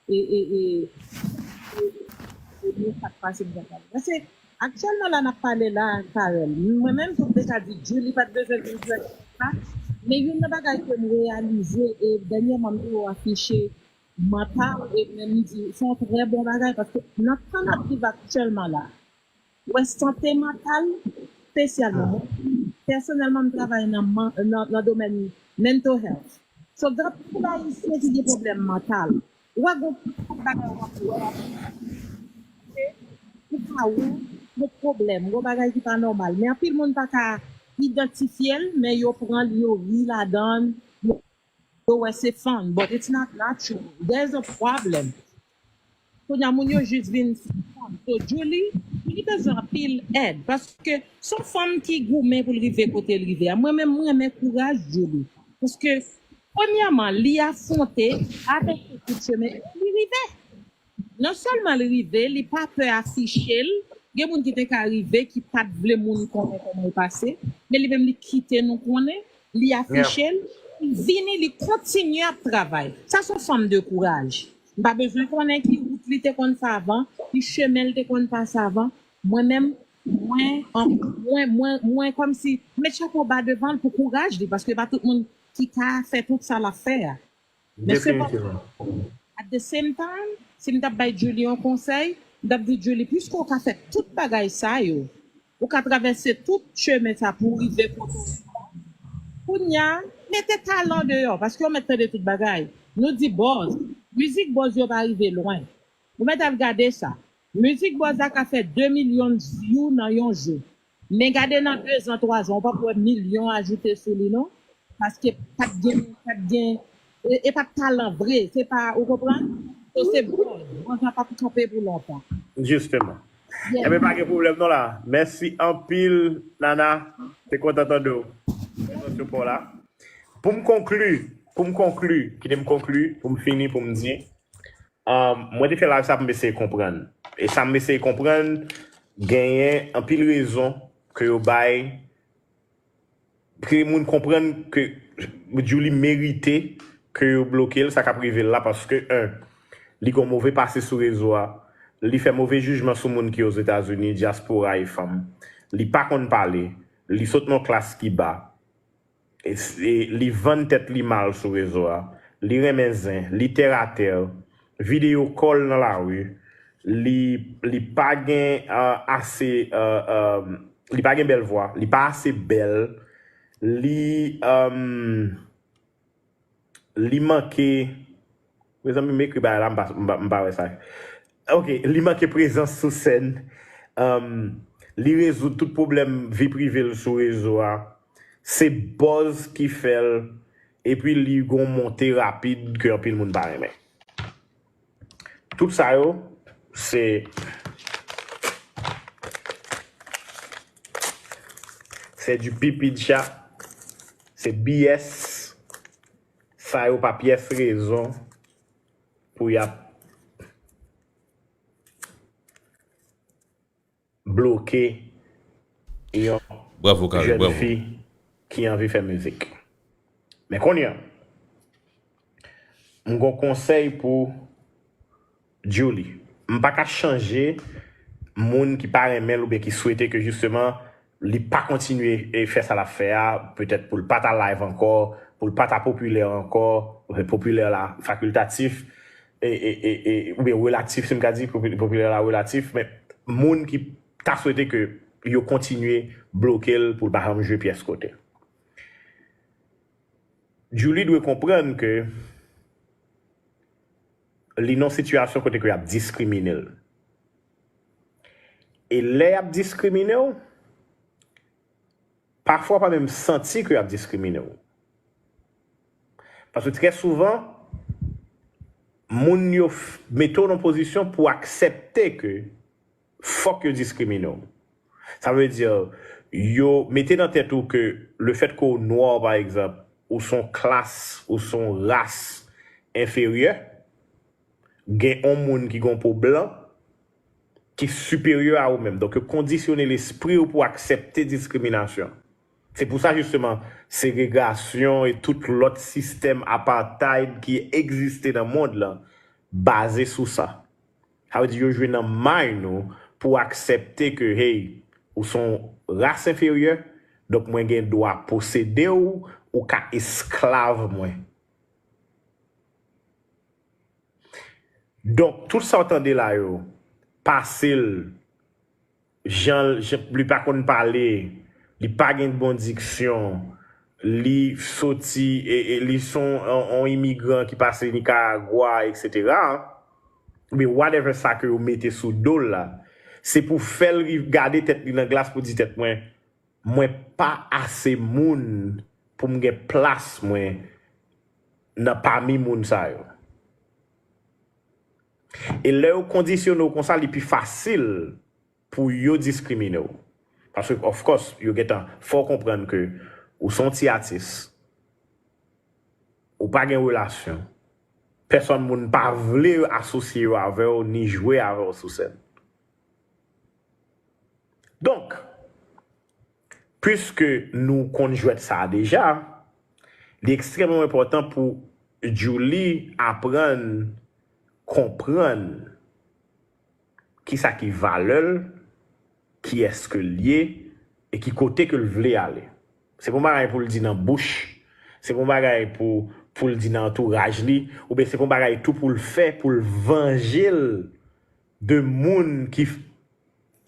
e, e, e, e, e, e, sa k pase m gentan. Paske, aktyèlman la n ap pale la, Carel, mwen menm tou m te ka di Djouly pa t bezwen vin jwe ak sa, men youn nan bagay ke m reyalize, e dènyèman m te wè w afiche mantal, e men m di se yon trè bon bagay, paske nan tan n ap viv aktyèlman la, wè sante mantal, espesyalman mwen, Pèsonèlman, m travay nan, nan, nan domèn mental health. So, gen anpil Ayisyen ki gen pwoblèm mantal. Ou wè, gen anpil bagay w ap wè, ou ka wè, gen pwoblèm, gen bagay ki pa nòmal. Men anpil moun pa ka idantifye l, men yo pran l, yo ri ladan l, yo wè se fun, but it's not natural. There's a problem. Kounye a, moun yo jis vin fanm. So, Julie, Julie bezwen anpil èd. Paske se yon fanm ki goumen pou l rive kote l rive a. Mwen menm, mwen renmen kouraj Julie. Paske, premyèman, li afwonte avèk tout chemen, li rive. Non sèlman li rive, li pa pè afiche l. Gen moun ki te ka rive, ki pa t vle moun konnen kòman l pase, men li menm li kite nou konnen, li afiche l, li vini, li kontinye ap travay. Sa se yon fanm de kouraj. M pa bezwen konnen ki wout li te konn fè avan, ki chemen l te konn pase avan. Mwen menm, mwen, an- mwen, mwen, mwen kòmsi, m met chapo ba devan l pou kouraj li, paske pa tout moun ki ka fè tout sa l ap fè a. Men sepandan, Definitivman. At the same time, si m t ap bay Julie yon konsèy, m t ap di Julie, piske w ka fè tout bagay sa yo, ou ka travèse tout chemen sa pou w rive kote w ye la. Kounye a, mete talan deyò, paske w mèt tande tout bagay. Nou di buzz. Mizik buzz yo pa rive lwen. Ou mèt al gade sa. Mizik buzz la ka fè de milyon view nan yon jou. Men gade nan de zan, twa zan, ou p ap wè milyon ajoute sou li non. Paske pa t gen, pa t gen, e, e pa t talan vre, se pa, ou konprann? So se buzz, buzz la p ap kanpe pou lontan. Jisteman. Ebyen, pa gen pwoblèm non la. Mèsi anpil, Nana. Te kontan tande w. Prezans yo pa w la. Pou m konkli, pou m konkli, kite m konkli, pou m fini, pou m di, um, mwen te fè live sa pou m eseye konprann. E sa m eseye konprann, genyen anpil rezon ke yo bay, ke moun konprann ke Julie merite ke yo bloke l, sa k ap rive l la, paske, en, li gon move pase sou rezo a, li fè move jijman sou moun ki Ozetazini, dyaspora e fanm. Li pa konn pale, li sot nan klas ki ba, e, e li vann tèt li mal sou rezo a, li renmen zen, li tèratè, videyo kò l nan lari, li, li pa gen, uh, ase, uh, uh, li pa gen bèl vwa, li pa ase bèl, li, um, li manke, mezanmi, m ekri bagay la, m pa, m pa, m pa wè sa. Ok, li manke prezans sou sèn. Um, li rezoud tout pwoblèm vi prive l sou rezo a. Se buzz ki fè l. Epi li gon monte rapid ke anpil moun pa renmen. Tout sa yo, se, se du pipi de chat, se B S. Sa yo pa pyès rezon pou y ap bloke yon Bravo, Carré, jèn bravo. Fi ki anvi fè mizik. Men kounye a, m gon konsèy pou Julie. M pa ka chanje moun ki pa renmen l oubyen ki swete ke jisteman li pa kontinye e fè sa l ap fè a, petèt pou l pa ta live ankò, pou l pa ta popilè ankò, popilè la fakiltatif, e, e, e, e, oubyen relatif, si m ka di, popi- popilè la relatif, men moun ki ta swete ke yo kontinye bloke l pou l pa janm jwe pyès kote. Julie dwe konprann ke li nan sitiyasyon kote ke y ap diskrimine l. E lè y ap diskrimine w, pafwa w pa menm santi ke y ap diskrimine w. Paske trè souvan, moun yo f- mete w nan pozisyon pou aksepte ke fòk yo diskrimine w. Sa vle di, yo mete nan tèt ou ke lefètke w nwa, pa egzanp, ou se yon klas, ou se yon ras enferyè, gen yon moun ki gen yon po blan ki siperyè a ou menm. Donk, yo kondisyone lespri w pou aksepte diskriminasyon. Se pou sa, jisteman, segregasyon e tout lòt sistèm apartheid ki egziste nan mond lan baze sou sa. Sa vle di yo jwe nan may nou pou aksepte ke, hey, ou se yon ras enferyè, donk mwen gen dwa posede w, ou ka esklav mwen. Donk, tout sa w tande la yo, pase l, jan, jan li pa konn pale, Li pa gen bon diksyon, li soti, e, e, li se yon, yon, yon imigran ki pase Nicaragua, et cetera. Oubyen whatever sa ke yo mete sou do l la, se pou fè l riv gade tèt li nan glas pou di tèt mwen, mwen pa ase moun pou m gen plas mwen nan pami moun sa yo. E lè yo kondisyone w konsa, li pi fasil pou yo diskrimine w. Paske, of course, yo gentan fè w konprann ke ou se yon ti atis, ou pa gen relasyon, pèsòn moun pa vle asosye yo avè w, ni jwe avè w sou sèn. Donk, piske nou konn jwèt sa a deja, li ekstrèmman enpòtan pou Djouly aprann konprann kisa ki valè l, kiyès ke l ye, e ki kote ke l vle ale. Se pa yon bagay pou l di nan bouch, se pa yon bagay pou, pou l di nan antouraj li, oubyen se pa yon bagay tou pou l fè, pou l vanje l de moun ki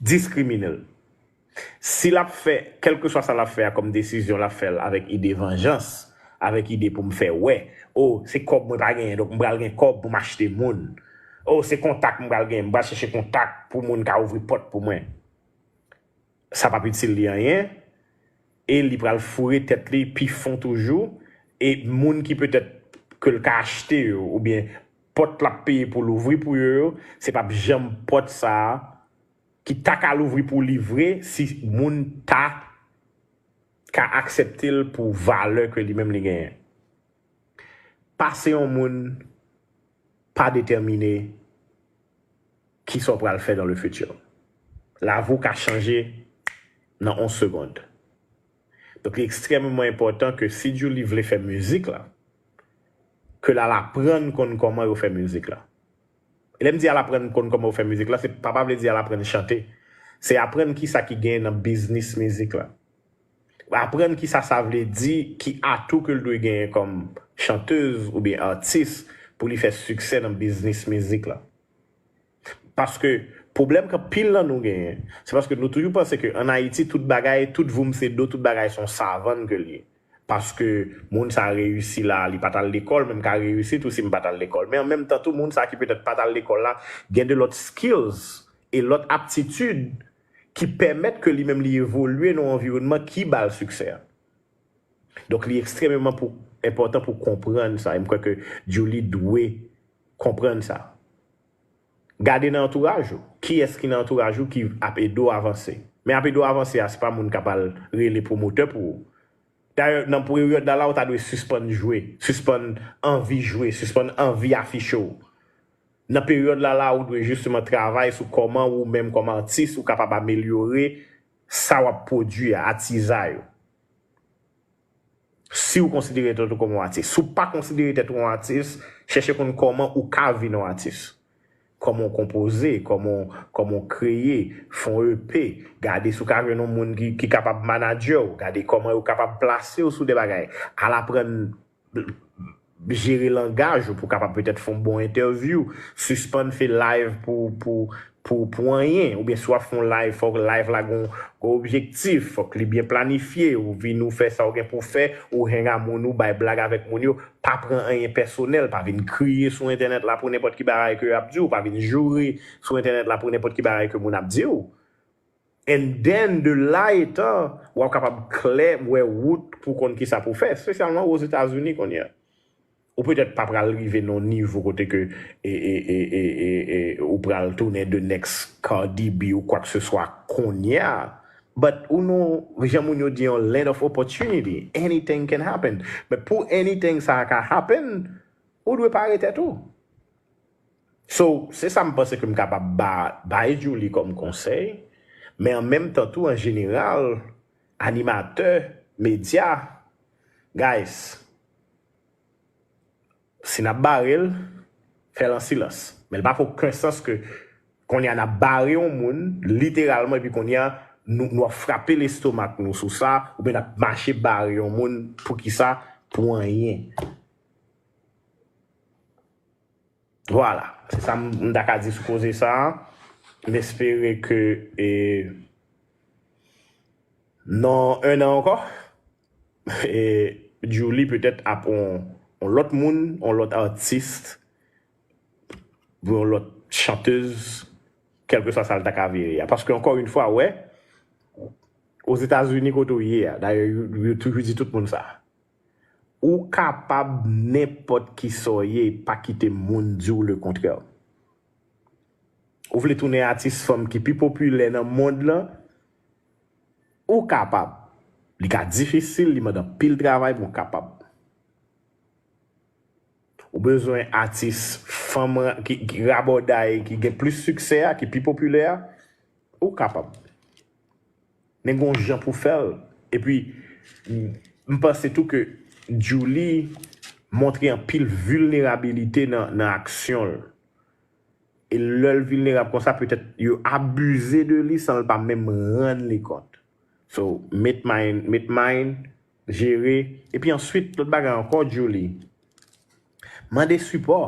diskrimine l. Si l ap fè, kèlkeswa sa l ap fè a kòm desizyon, l ap fè l avèk ide vanjans, avèk ide pou m fè wè, o, se kòb mwen pa genyen, donk m pral gen kòb pou m achte moun. O, se kontak m pral genyen, m pral chèche kontak pou moun ka ouvri pòt pou mwen. Sa p ap itil li anyen, e li pral foure tèt li pi fon toujou, e moun ki petèt ke l ka achte yo, oubyen pòt l ap peye pou l ouvri pou yo yo, se p ap janm pòt sa a ki ta ka louvri pou li vre si moun ta ka aksepte l pou valè ke li menm li genyen. Pase yon moun pa detèmine kisa w pral fè dans le futur. Lavi w ka chanje nan yon segond. Donk, li ekstrèmman enpòtan ke si Djouly vle fè mizik la, ke l al aprann konn kòman yo fè mizik la. E lè m di al aprann konn kòman yo fè mizik la, se pa, pa vle di al aprann chante. Se aprann kisa ki genyen nan biznis mizik la. Aprann kisa sa vle di, ki atou ke l dwe genyen kòm chantèz oubyen atis pou li fè siksè nan biznis mizik la. Paske pwoblèm ke anpil nan nou genyen, se paske nou toujou panse ke ann Ayiti, tout bagay, tout voum se do, tout bagay se yon savann ke l ye. Paske moun sa reyisi la, li pa t al lekòl, men m ka reyisi tou si m pa t al lekòl. Men an menm tan tou, moun sa ki petèt pa t al lekòl la, gen de lòt skills e lòt aptitid ki pèmèt ke li menm li evolye nan yon anviwònman ki ba l siksè a. Donk, li ekstrèmeman pou, enpòtan pou konprann sa. E m kwè ke Djouly dwe konprann sa. Gade nan antouraj ou. Kiyès ki nan antouraj ou ki ap ede w avanse? Men ap ede w avanse a, se pa moun k ap al rele pwomotè pou ou. Dayè, nan peryòd la la, ou ta dwe sispann jwe, sispann anvi jwe, sispann anvi afiche w. Nan peryòd la la, ou dwe jisteman travay sou kòman ou menm kòm atis ou kapab amelyore sa w ap pwodui a, atizay ou. Si w konsidere tèt ou kòm yon atis. Si w pa konsidere tèt ou yon atis, chèche konn kòman ou ka vin yon atis. Kòman w konpoze, kòman w, kòman w kreye, fè yon E P, gade si w ka jwenn yon moun ki, ki kapab manadjè w, gade kòman yo kapab plase w sou de bagay. Al aprann jere langaj ou pou w kapab petèt fè yon bon entèvyou, sispann fè live pou, pou, pou, pou anyen, oubyen si w ap fè yon live, fòk live la gon, gon objektif, fòk li byen planifye, ou vin ou fè sa w gen pou w fè, ou hang a moun ou, bay blag avèk moun yo, pa pran anyen pèsonèl, pa vin kriye sou entènèt la pou nenpòt ki bagay ke y ap di w, pa vin joure sou entènèt la pou nenpòt ki bagay ke moun ap di w. And then, de la etan, w ap kapab klè wè wout pou konn kisa pou fè, espesyalman Ozetazini kounye a. Ou petèt pa pral rive nan yon nivo kote ke e, e, e, e, e, e, ou pral tounen the next Cardi B ou kwakeseswa kounye a. But ou know, jan moun yo di yon land of opportunity, anything can happen. But pou anything sa ka happen, ou dwe pare tèt ou. So, se sa m panse ke m kapab ba, bay Djouly kòm konsèy, men an menm tan tou, an jeneral, animatè, medya, guys, si n ap bare l, fè l an silans. Men l pa fè okenn sans ke kounye a n ap bare yon moun, literalman, epi kounye a nou, nou ap frape lestomak nou sou sa, oubyen n ap mache bare yon moun, poukisa, pou anyen. Vwala, se sa m, m ta ka di sou koze sa a. M espere ke, e, Nan en an ankò, e, Djouly petèt ap on, on lòt moun, on lòt atis, yon lòt chantèz, kèlkeswa sa l ta ka vire a. Paske ankò yon fwa, wè, Ozetazini kote w ye a, dayè, yo, yo toujou di tout moun sa. Ou kapab nenpòt ki sa w ye, pa kite moun di w lekontrè. Ou vle tounen atis fanm ki pi popilè nan mond lan, ou kapab. Li ka difisil, li mande anpil travay, men ou kapab. Ou bezwen atis fanm ra- ki, ki rabòday, ki gen plis siksè a, ki pi popilè a, ou kapab. Men gon jan pou fè l. Epi, m panse tou ke Djouly montre anpil vilnerabilite nan, nan aksyon l. E lè l vilnerab konsa, petèt yo abize de li san l pa menm rann li kont. So, met mind, met mind, jere. Epi answit, lòt bagay ankò, Djouly, mande sipò.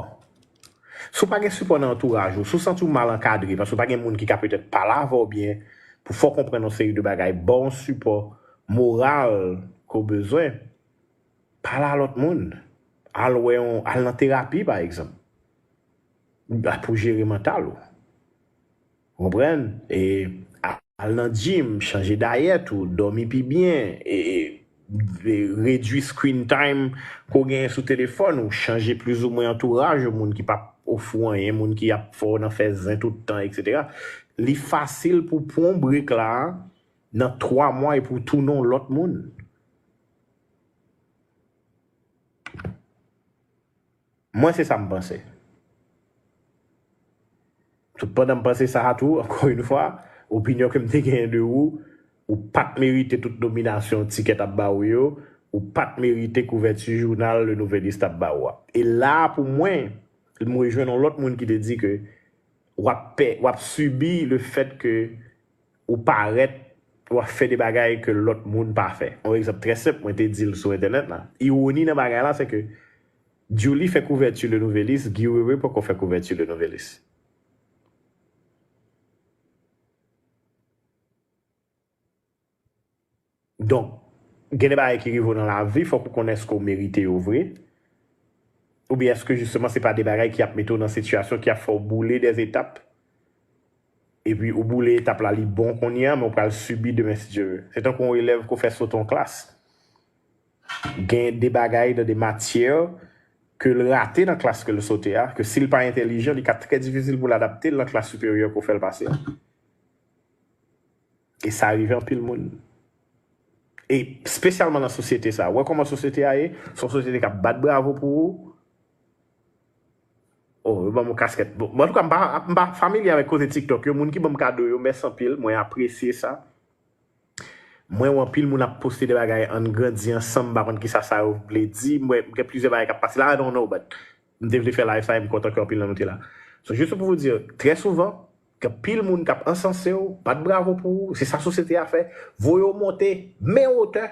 Si w pa gen sipò nan antouraj ou, si w santi w mal ankadre, paske w pa gen moun ki ka petèt pale avè w byen, pou fè w konprann yon seri de bagay, ba w yon sipò moral ke w bezwen, pale a lòt moun. Al wè yon, al nan terapi, pa egzanp. Pou jere mantal ou. Ou konprann? E a- al nan gym, chanje dayèt ou, dòmi pi byen, e, e, e redui screen time ke w genyen sou telefòn ou, chanje plizoumwen antouraj ou, moun ki p ap ofri w anyen, moun ki ap fè w nan fè zen tout tan, etsetera. Li fasil pou w pran break la nan twa mwa epi w tounen yon lòt moun. Mwen, se sa m panse. Tout pandan m panse sa a tou, ankò yon fwa, opinyon ke m te genyen de ou, ou pa t merite tout nominasyon Ticket ap ba ou yo, ou pa t merite kouvèti jounal Le Nouvelliste ap ba ou a. E la a, pou mwen, m rejwenn yon lòt moun ki te di ke w ap pè, w ap sibi le fèt ke ou parèt, w ap fè de bagay ke lòt moun pa fè. Yon egzanp trè senp, mwen te di l sou entènèt la. Iwoni nan bagay la, se ke Djouly fè kouvèti Le Nouvelliste, Guy Wewe poko fè kouvèti Le Nouvelliste. Donk, gen de bagay ki rive w nan lavi, fòk ou konn èske w merite yo vre. Oubyen èske jisteman se pa de bagay ki ap mete w nan sitiyasyon ki ap fè w boule dè etap. Epi ou boule etap la, li bon kounye a, men ou pral sibi demen si Dye vle. Se tankou yon elèv ke w fè sote yon klas. Gen de bagay nan de matyè ke l rate nan klas ke l sote a, ke si l pa entèlijan, li ka trè difisil pou l adapte l nan klas siperyè ke w fè l pase a. E sa rive anpil moun. E espesyalman nan sosyete sa. Ou wè kòman sosyete a ye? Se yon sosyete k ap bat bravo pou ou. Oh, yo ban m yon kaskèt. Bon, bon, antouka, m pa, m pa familye avèk koze TikTok yo. Moun ki ban m kado yo, mèsi anpil. Mwen apresye sa. Mwen wè anpil moun ap poste de bagay, ann grandi ansanm, m pa konn kisa sa yo vle di. Mwen, gen plizyè bagay k ap pase la, I don't know, but m te vle fè live sa, e m kontan ke anpil nan nou te la. So, just pou vous dire, trè souvan, gen anpil moun k ap ansanse w, bat bravo pou ou, se sa sosyete a fè, voye w monte, men wotè,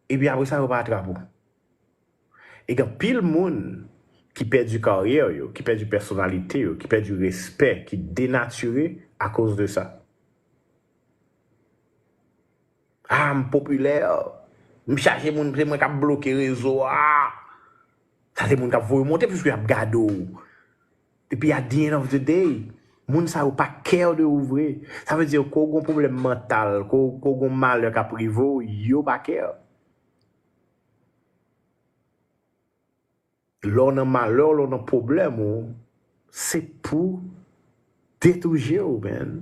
epi apre sa, yo pa atrape w. E gen anpil moun ki pèdi karyè yo, ki pèdi pèsonalite yo, ki pèdi respè, ki denatire akoz de sa. Ah, m popilè. M chaje moun, se mwen k ap bloke rezo a. Sa se moun k ap voye w monte, piske y ap gade w. Epi at the end of the day, moun sa yo pa care de ou vre. Sa vle di, ke w gen pwoblèm mantal, ke w, ke w gen malè k ap rive w, yo pa care. Lè w nan malè w, lè w nan pwoblèm ou, se pou detwi je w, man.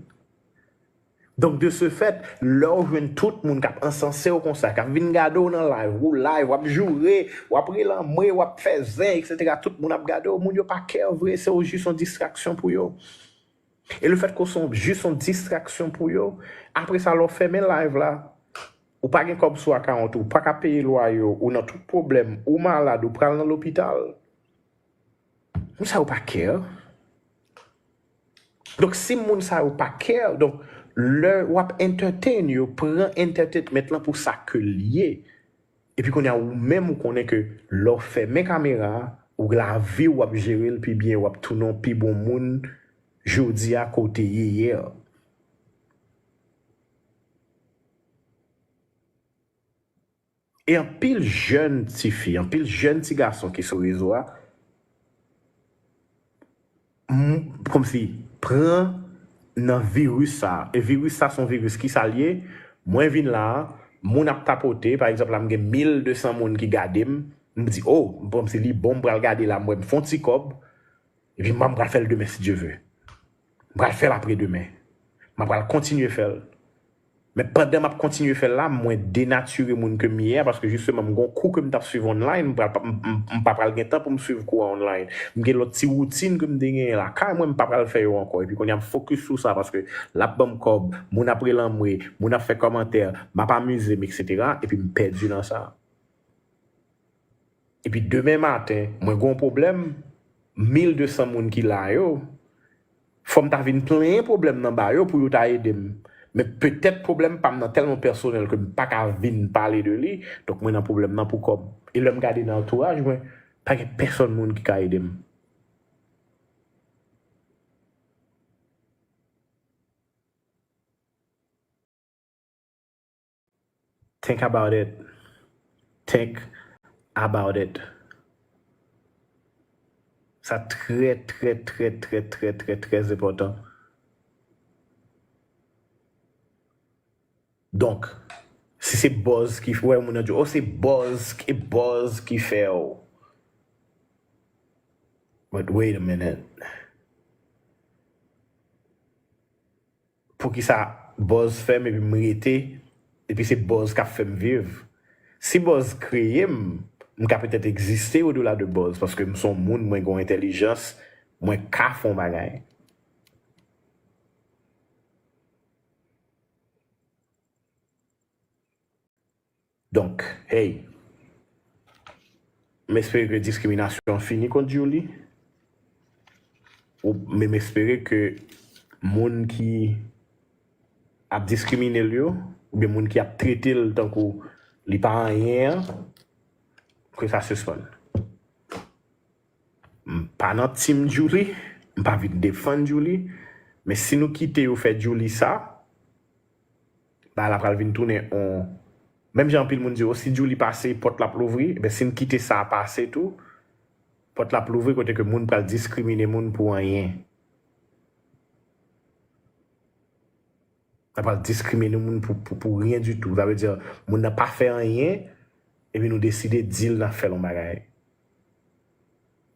Donk, de ce fait, lè w jwenn tout moun k ap ansanse w konsa, k ap vin gade w nan live, ou live, w ap joure, w ap rele anmwe, w ap fè zen, etsetera, tout moun ap gade w, moun yo pa care vre, se w jis yon distraksyon pou yo. E le fèt ke w se yon, jis yon distraksyon pou yo, apre sa, lè w fèmen live la, ou pa gen kòb sou akawont ou, ou pa ka peye lwaye w, ou nan tout pwoblèm, ou malad, ou pral nan lopital. Moun sa yo pa care. Donk, si moun sa yo pa care, donk, lè w ap entertain yo, pran entertainment lan pou sa ke l ye. Epi kounye a, ou menm, ou konnen ke lè w fèmen kamera a, ou lavi w ap jere l pi byen, w ap tounen yon pi bon moun jodi a ke w te ye yè. E anpil jèn tifi, anpil jèn ti gason ki sou rezo a, m- kòmsi pran nan viris sa. E viris sa se yon viris ki sa l ye? Mwen vin la, moun ap tapote, pa egzanp la m gen mil de san moun ki gade m, m di, o, bon, se li bon, m pral gade la, m wè m fè yon ti kòb, epi m pral fè l demen si Dye ve. M pral fè l apre demen. M pral kontinye fè l. Men pandan m ap kontinye fè l la, mwen denatire moun ke m ye a, paske jisteman m gon kou ke m t ap swiv online, m pral pa- m- m- m pa pral gen tan pou m swiv kou an online. M gen lòt ti woutin ke m te genyen lakay mwen, m pa pral fè yo ankò. Epi kounye a m fokis sou sa, paske l ap ban m kòb, moun ap rele anmwe, moun ap fè kòmantè, m ap amize m, etsetera. Epi m pèdi nan sa. Epi demen maten, mwen gen yon pwoblèm, mil de san moun ki la yo, fò m ta vin plenyen pwoblèm nan ba yo pou yo ta ede m. Men petèt pwoblèm pa m nan tèlman pèsonèl ke m pa ka vin pale de li, donk mwen nan pwoblèm nan pou kò m. E lè m gade nan antouraj mwen, pa gen pèsonn moun ki ka ede m. Think about it. Think about it. Sa trè, trè, trè, trè, trè, trè, trè enpòtan. Donk, si se buzz ki fè, wè, moun nan di, oh, se buzz, e buzz ki fè w. But wait a minute. Poukisa buzz fè m epi m rete, epi se buzz k ap fè m viv? Si buzz kreye m, m ka petèt egziste odela de buzz, paske m se yon moun, mwen gen yon entèlijans, mwen ka fè yon bagay. Donk, hey, m espere ke diskriminasyon an fini kont Djouly. Ou, men m espere ke moun ki ap diskrimine l yo, oubyen moun ki ap trete l tankou li pa anyen an, ke sa sispann. M pa nan team Djouly, m pa vin defann Djouly, men si nou kite yo fè Djouly sa, bagay la pral vin tounen on. Menm jan anpil moun di, o, si Djouly pase, pòt la ap louvri, ebyen, si n kite sa pase tou, pòt la ap louvri kote ke moun pral diskrimine moun pou anyen. N ap pral diskrimine moun pou, pou, pou ryen ditou. Sa vle di, moun nan pa fè anyen, epi nou deside di l n ap fè l yon bagay.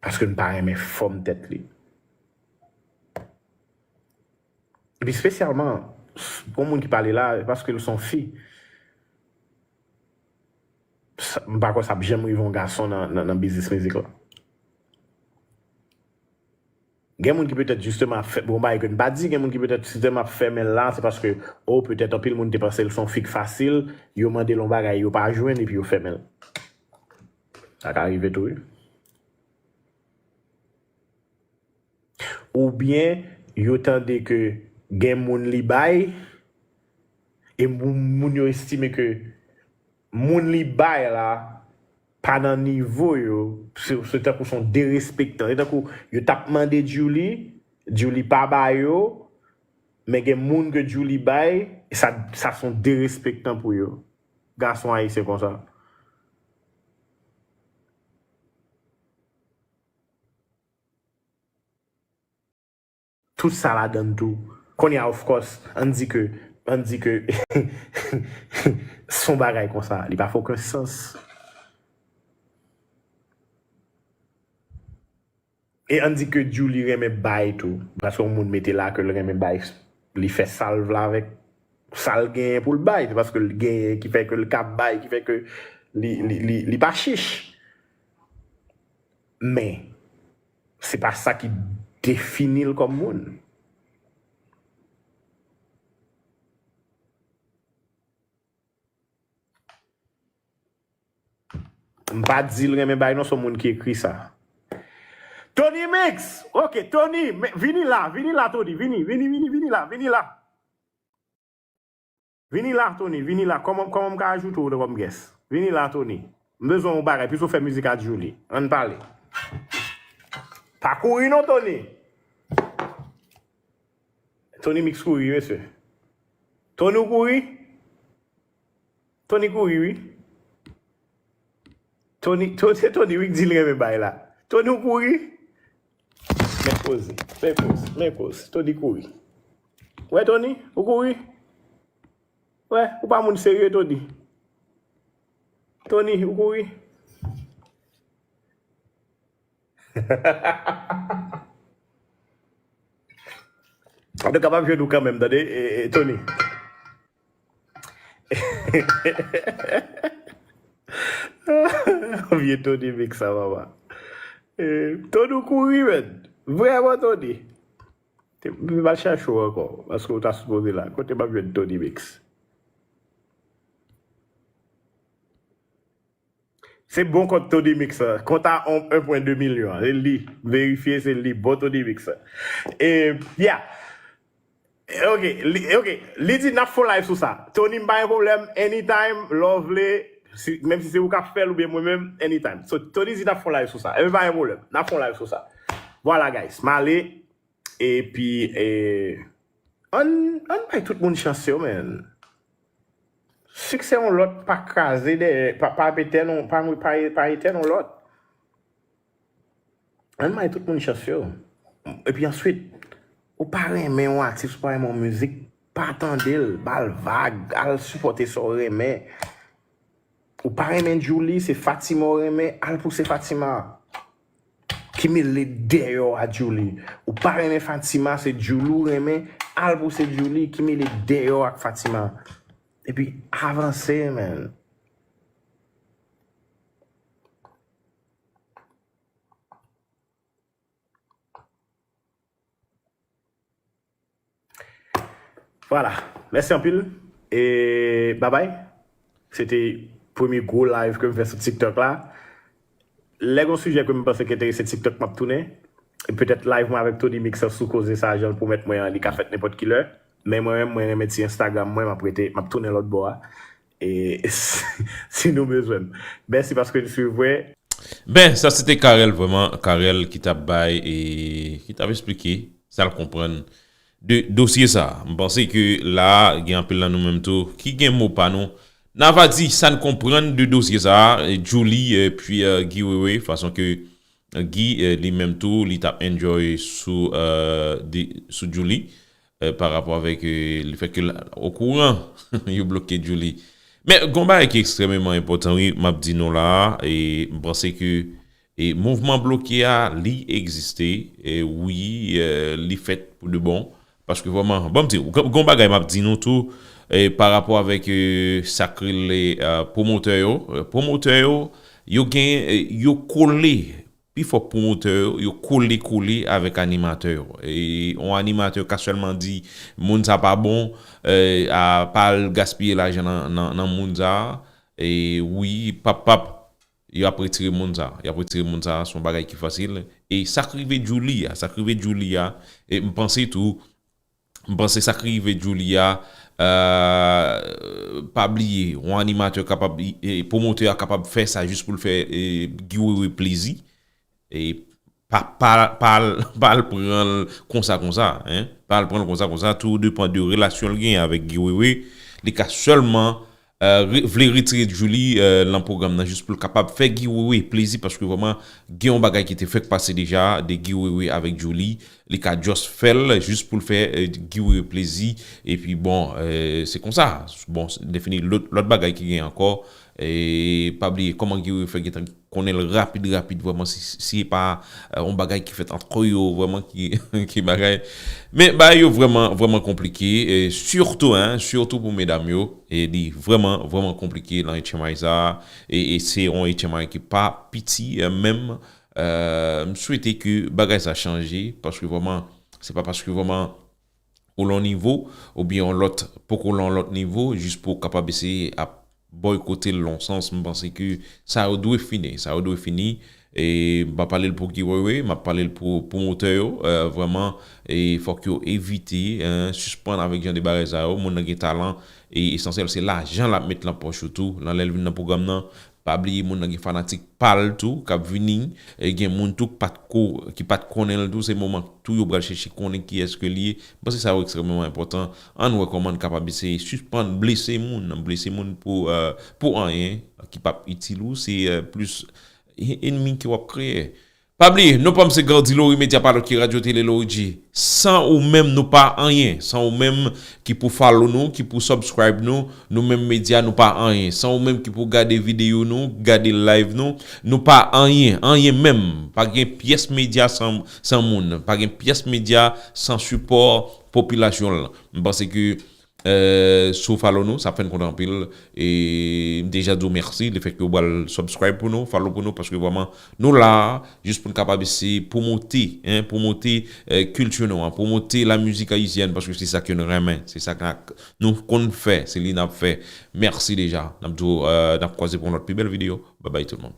Paske n pa renmen fòm tèt li. Epi espesyalman, s- yon moun ki pale la, paske l se yon fi. Sa- M pa kwè sa ap janm rive yon gason nan, nan, nan biznis mizik la. Gen moun ki petèt jisteman ap fè, bon, bagay ke n pa di, gen moun ki petèt jisteman ap fèmen l la, se paske, o, petèt anpil moun te panse l se yon fi k fasil, yo mande l yon bagay, yo pa jwenn, epi yo fèmen l. Sa ka rive tou, wi. Oubyen, yo tande ke gen moun li bay, e moun, moun yo estime ke moun li bay la pa nan nivo yo, se, se tankou se yon derespektan. Se tankou yo t ap mande Djouly, Djouly pa ba yo, men gen moun ke Djouly bay, e sa, sa se yon derespektan pou yo. Gason ayisyen konsa. Tout sa ladann tou. Kounye a, of course, ann di ke, ann di ke se yon bagay konsa, li pa fè okenn sans. E ann di ke Djouly renmen bay tou, paske yon moun mete la ke l renmen bay, li fè sa l vle avèk sa l genyen pou l bay, se paske l genyen ki fè ke l ka bay, ki fè ke li, li, li, li pa chich. Men, se pa sa ki defini l kòm moun. M pa di l renmen bay non, se yon moun ki ekri sa. Tony Mix! Ok, Tony, men- vini la, vini la, Tony, vini, vini, vini, vini la, vini la. Vini la, Tony, vini la. Kòman, kòman m ka ajoute w kòm guest? Vini la, Tony. M bezwen yon bagay, piske w fè mizik a Djouly. Ann pale. Pa kouri non, Tony. Tony Mix kouri, mesye. Tony, ou kouri? Tony kouri, wi. Tony, Tony, se Tony wi k di l renmen bay la. Tony, ou kouri? Men koze, men koze, men koze. Tony kouri. Wè, Tony, ou kouri? Wè, ou pa moun serye, Tony. Tony, ou kouri? Antouka, m ap jwenn ou kanmenm, tande, e, e, Tony. Vye Tony Mix sa, papa. E, Tony, ou kouri, men. Vrèman, Tony. Te, m pa chache w ankò, paske w ta sipoze la. Kote m ap jwenn Tony Mix? Se bon kont Tony Mix la. Kont a yon pwen de milyon. Se li. Verifye, se li. Bon Tony Mix la. E, yeah. Ok, li, ok. Li di n ap fè yon live sou sa. Tony, m pa gen pwoblèm. Anytime, lè w vle. Si, menm si se ou k ap fè l oubyen mwen menm, anytime. So, Tony di n ap fè yon live sou sa. Ebyen, pa gen pwoblèm. N ap fè yon live sou sa. Vwala, guys. M ale. Epi, e, ann, ann bay tout moun chans yo, man. Siksè yon lòt pa kraze dèyè, pa, pa etèn, pa, pa, pa etèn yon lòt. Ann bay tout moun chans yo. Epi answit, ou pa renmen yon atis, ou pa renmen yon mizik, pa tande l, ba l vag, al sipòte sa w renmen. Ou pa renmen Djouly, se Fatima w renmen, al pouse Fatima. Ki mele dèyè w a Djouly. Ou pa renmen Fatima, se Djouly w renmen, al pouse Djouly, ki mele dèyè w ak Fatima. Epi avanse, man. Vwala. Mèsi anpil. E babay. Se te premye gwo live ke m fè sou TikTok la. Lè gen yon sijè ke m panse ki enterese TikTok, m ap tounen. E petèt live mwen avèk Tony Mix sou koze sa, jan l pwomèt mwen an, li ka fèt nenpòt ki lè. Men mwen menm, mwen renmen ti Instagram mwen, m ap rete, m ap tounen lòt bò a. E si, si nou bezwen m. Mèsi paske n swiv mwen. Ben, sa se te Carel, vrèman, Carel ki t ap bay e ki t ap esplike sa l konprann de dosye sa a. M panse ke la, gen anpil nan nou menm tou ki gen mo pa nou. N a va di sa n konprann de dosye sa a, e Djouly, epi, e, Guy Wewe, fason ke, e, Guy, e, li menm tou, li t ap enjoy sou, e, de, sou Djouly, e, pa rapò avèk, e, lefèt ke l okouran yo bloke Djouly. Men, gen yon bagay ki ekstrèmeman enpòtan, wi, m ap di nou la a, e m panse ke, e mouvman bloke a, li egziste, e wi, e, li fèt pou de bon. Paske vrèman, ban m di w, gen, gen yon bagay m ap di nou tou, e pa rapò avèk, e, sa k rele, e, pwomotè yo. E, pwomotè yo, yo gen, e, yo kole, pifò pwomotè yo, yo kole kole avèk animatè yo. E yon animatè ka sèlman di, moun sa pa bon, e, a, pa al gaspiye lajan nan, nan, nan moun sa. E wi, pap, pap, y ap retire moun sa. Y ap retire moun sa, se yon bagay ki fasil. E sa k rive Djouly a, sa k rive Djouly a, e m panse tou, m panse sa k rive Djouly a, e, pa bliye, yon animatè kapab, e, pwomotè a kapab fè sa jis pou l fè, e, Guy Wewe plezi. E pa, pa, pa, pa al pran l konsa, konsa, en. Pa al pran l konsa, konsa. Tou depann de relasyon l genyen avèk Guy Wewe. Li ka sèlman, e, re-, vle retire Djouly, e, nan pwogram nan jis pou l kapab fè Guy Wewe plezi, paske vrèman, gen yon bagay ki te fèk pase deja de Guy Wewe avèk Djouly. Li ka just fè l jis pou l fè, e, Guy Wewe plezi. Epi bon, e, se konsa. Bon, defini lòt, lòt bagay ki gen ankò. E pa bliye kòman Guy Wewe fè gentan konnen l rapid, rapid, vrèman, si, si e pa, e, yon bagay ki fèt ant yo, vrèman, ki, ki bagay. Men bagay yo vrèman, vrèman konplike, e sitou, en, sitou pou medam yo, e li vrèman, vrèman konplike nan H M I sa, e, e se yon H M I ki pa piti, e, menm, e, m swete ke bagay sa chanje, paske vrèman, se pa paske vrèman ou lan yon nivo, oubyen yon lòt, poko lan yon lòt nivo, jis pou w kapab eseye ap bòykote l lan yon sans, m panse ke sa yo dwe fini, sa yo dwe fini, e m pa pale l pou Guy Wewe, m ap pale l pou pwomotè yo, e, vrèman, e fòk yo evite, en, sispann avèk jan de bagay sa yo, moun nan gen talan, e esansyèl se lajan l ap met lan pòch ou tou, lan lè l vin nan pwogram nan, Pa bliye moun nan gen fanatik pa l tou k ap vini, e gen moun tou k pa t ko, ki pa t konnen l tou, se moman tou yo pral chèche konnen kiyès ke l ye. M panse sa yo ekstrèmeman enpòtan. Ann wè kòman n kapab eseye sispann blese moun, blese moun pou, euh, pou anyen ki p ap itil ou, se, euh, plis e-, enmi ke w ap kreye. Pa bliye, non pa m se Gardy Laurie, medya pa lòt ki Radyo Tele Laurie G. San ou menm, nou pa anyen. San ou menm ki pou follow nou, ki pou subscribe nou, nou menm medya, nou pa anyen. San ou menm ki pou gade videyo nou, gade live nou, nou pa anyen. Anyen menm. Pa gen pyès medya san, san moun. Pa gen pyès medya san sipò popilasyon l. M panse ke Euh, si w follow nou, sa ap fè n kontan anpil. E m deja di w mèsi, lefètke w pral subscribe pou nou, follow pou nou, paske vrèman, nou la, jis pou n kapab eseye pwomote, hein, pwomote, euh, kilti nou an, pwomote la mizik ayisyèn, paske se sa ke nou renmen, se sa ke nou konn fè, se li n ap fè. Mèsi deja. N ap di w, euh, n ap kwaze pou yon lòt pi bèl videyo. Bye bye tout moun.